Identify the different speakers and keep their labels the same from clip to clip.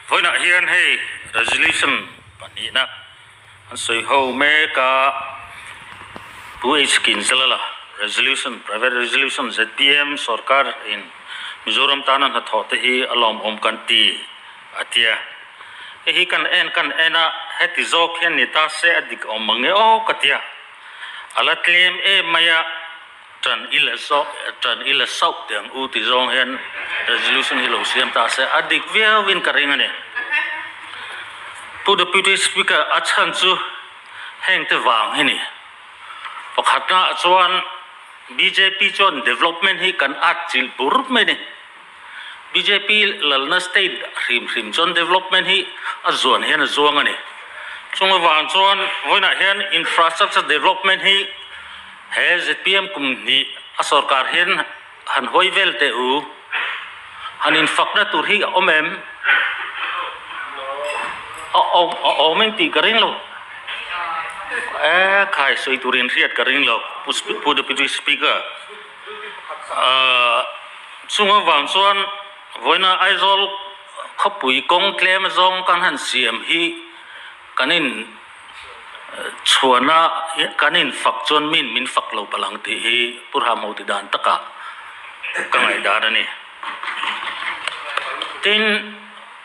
Speaker 1: Vawiinah hian hei resolution pahnihna an sawi ho mek a, Pu H Kinzalala resolution private resolution zpm sorkar in Mizoram tana hnathawh te hi a lawmawm kan ti a tia. Hei hi kan en kan en a, heti zawk hian ni ta se a dik awm mang e aw ka tia. A la tlem em mai a. Tan i la zawk tan i la sauh teh ang u ti zawng hian resolution hi lo siam ta se a dik viau in ka ring a ni. Pu Deputy Speaker a chhan chu heng te vang hi ni. Pakhatna ah chuan bjp chuan development hi kan at chilh bur mai ni. Bjp lalna state hrim hrim chuan development hi a zuan hian a zuang a ni. Chung avang chuan vawiinah hian infrastructure development hi he zpm kum hnih a sorkar hian han hawi vel teh u. Han infakna tur hi a awm em? A awm a awm em tih ka ring lo. E khai sawi turin hriat ka ring lo Pu Deputy Speaker. Ahh chung avang chuan vawiina Aizawl khawpui kawng tlem zawng kan han siam hi kan in chhuana kan in fak chuan min min fak lo palh ang tih hi Pu Ramho ti dan takah ka ngaihdan a ni. Tin,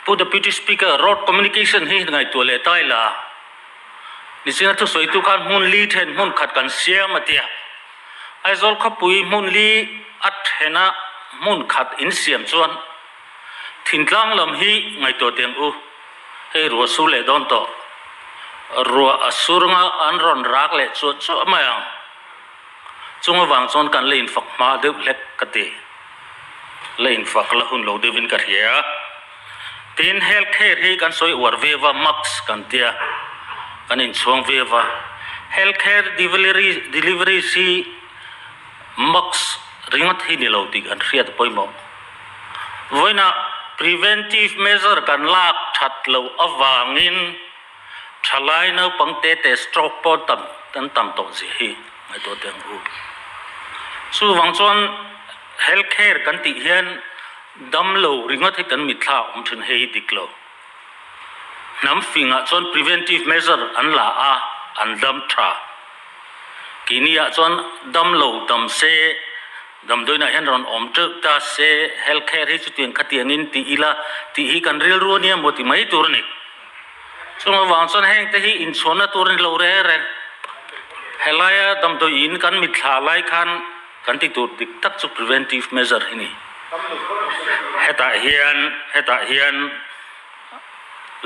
Speaker 1: Pu Deputy Speaker, road communication hi ngaihtuah leh ta ila, nichina thusawitu khan hmun li then hmun khat kan siam a tia. Aizawl khawpui hmun li a thena hmun khat insiam chuan thintlang lam hi ngaihtuah teng u, hei ruah sur leh dawn tawh. Ruah a sur anga an rawn rak leh chuah chuah mai ang. Chung avang chuan kan la infak hma deuh hlek ka ti. La infak la hun lo deuhin ka hria. Tin, health care hi kan sawi uar viau a, mask kan tia, kan inchhuang viau a. Health care delivery deliveries hi mask ringawt hi ni lo tih kan hriat a pawimawh. Vawiinah preventive measure kan lak that loh avangin thalai naupang te te stroke pawh tam an tam tawh zia hi ngaihtuah teh ang u. Chuvang chuan health care kan tih hian Damlo ringawt hi kan mitthla a awm thin hei hi dik lo. Hnam fingah chuan preventive measure an la a, an dam tha. Keini ah chuan damlo dam se, damdawiinah hian rawn awm teuh ta se, health care hi chutiang khatiangin ti ila tih hi kan rilru ania maw ti mai tur a ni. Chung avang chuan heng te hi inchhuanna tur a ni lo reng reng. Helaia damdawiin kan mitthla lai khan Kan ti tur dik tak chu preventive measure hi ni. Hetah hian hetah hian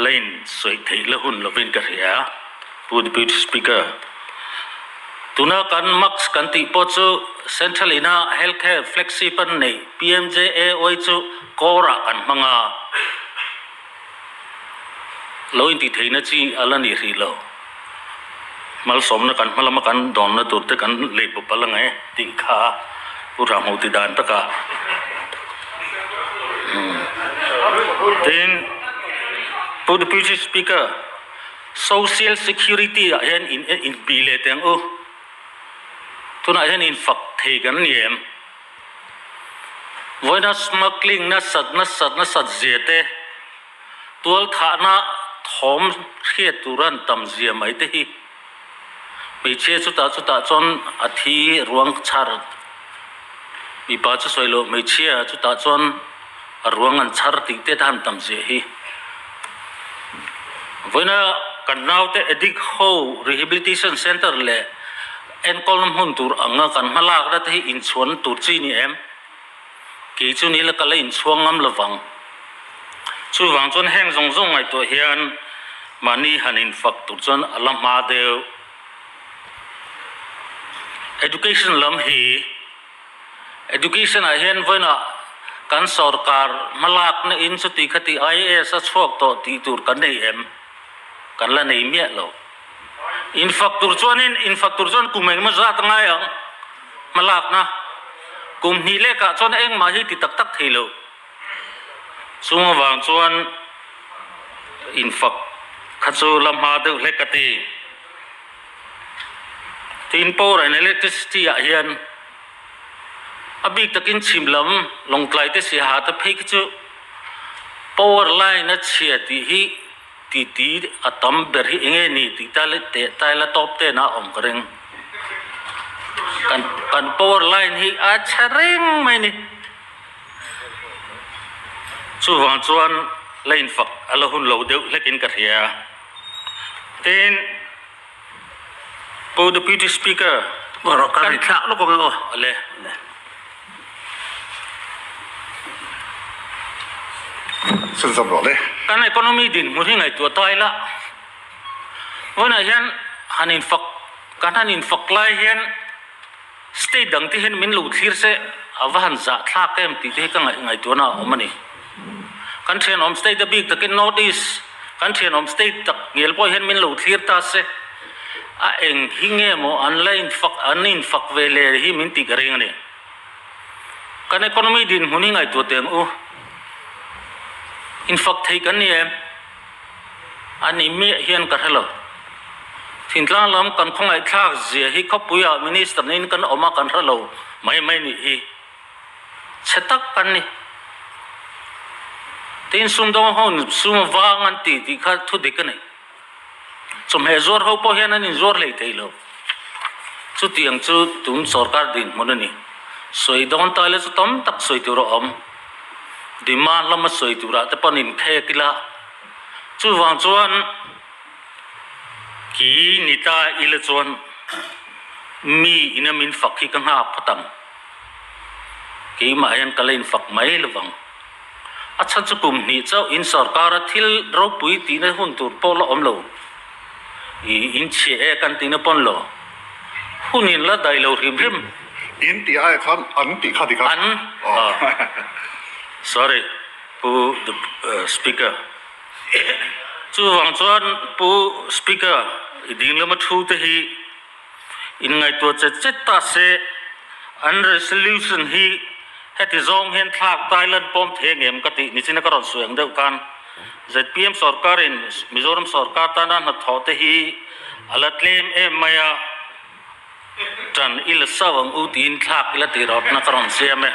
Speaker 1: lane sawi theih la hun lovin ka hria Pu Deputy Speaker. Tuna kan mask kan tih pawh chu Central ina Health Care Flexi pan neih PMJAY chu kawrah kan hmang a. Lo intih theihna chi a la ni hrih lo. Malsawmna kan hma lama kan dawnna tur te kan lei pawp a la nge tih kha Pu Ramho ti dan takah Tin, Pu Deputy Speaker, Social Security ah hian in inpi leh teh ang u. Tunah hian infak thei kan ni em? Vawiina smuggling nasat nasat nasat zia te, tualthahna thawm hriat tur an tam zia mai te hi hmeichhia chutah chutah chuan a thi ruang chhar mipa chu sawi loh hmeichhia chutah chuan a ruang an chhar tih te han tam zia hi. Vawiina kan naute addict ho rehabilitation center leh Enkawlna hmun tur anga kan hma lakna te hi inchhuan tur chi ni em? Kei chu ni la ka la inchhuang ngam lovang. Chuvang chuan heng zawng zawng ngaihtuah hian mahni han infak tur chuan a la hma deuh. Education lam hi Education ah hian vawiinah kan sorkar hma lakna in chuti khati IAS a chhuak tawh tih tur kan nei em? Kan la nei miah lo. Infak tur chuanin infak tur chuan kum engemaw zat a ngai ang hmalakna. Kum hnih lekah chuan engmah hi ti tak tak thei lo. Chung avang chuan infak kha chu la hma deuh hlek ka ti. Tin power and electricity ah hian a bik takin chhim lam Lawngtlai te Siaha te phei khi chu. Power line a chhia tih hi titi a tam ber hi enge ni tih ta leh teh tai la tawp ten a awm ka ring. Kan kan power line hi a chhe reng mai ni. Chuvang chuan la infak a la hun lo deuh hlekin ka hria. Tin. Pu Deputy Speaker,
Speaker 2: Rawh ka ri thlak lawk ang e aw.
Speaker 1: Ale.
Speaker 3: Chhun zawm rawh le.
Speaker 1: Kan economy dinhmun hi ngaihtuah ta ila, vawiinah hian han infak, kan han infak lai hian state dang te hian min lo thlir se a va han zah thlak em tih te hi ka ngaihtuahna a awm a ni. Kan thianawm state a bik takin North East kan thianawm state tak ngial pawh hian min lo thlir ta se, a eng hi nge maw an la infak an infak ve le hi min tih ka ring a ni. Kan economy dinhmun hi ngaihtuah teh ang u. Infak thei kan ni em? A ni miah hian ka hre lo. Thintlang lam kan khawngaihthlak zia hi khawpuiah minister niin kan awm a kan hre lo mai mai nih hi. Chhe tak kan ni. Tin sumdawng ho sum vang an ti tih kha thu dik a ni. Chawhmeh zuar ho pawh hian an inzuar hlei thei lo. Chutiang chu tun sorkar dinhmun a ni. Sawi dawn ta ila chu tam tak sawi tur a awm. Demand lama sawi turah te pawh an inkhek ila. Chuvang chuan ki ni ta ila chuan mi ina min fak hi ka nghak phawt ang. Keimah hian ka la infak mai lovang. A chhan chu kum hnih chauh in sorkara thil ropui tihna hun tur pawh la awm lo. I inchhia e kan tihna pawn lo. Hun in la daih lo hrim hrim.
Speaker 3: In tih aia khan an tih kha dik a.
Speaker 1: An, sorry Pu Speaker. Chuvang chuan Pu Speaker i ding lama thu te hi Inngaihtuah chet chet ta se, an resolution hi heti zawng hian thlak Thailand pawm thei ang em ka tih nichin a ka rawn sawi ang deuh khan zpm sorkarin Mizoram sorkar tana hnathawh te hi a la tlem em mai a, ṭan i la sau ang u tiin thlak ila tih rawtna ka rawn siam e.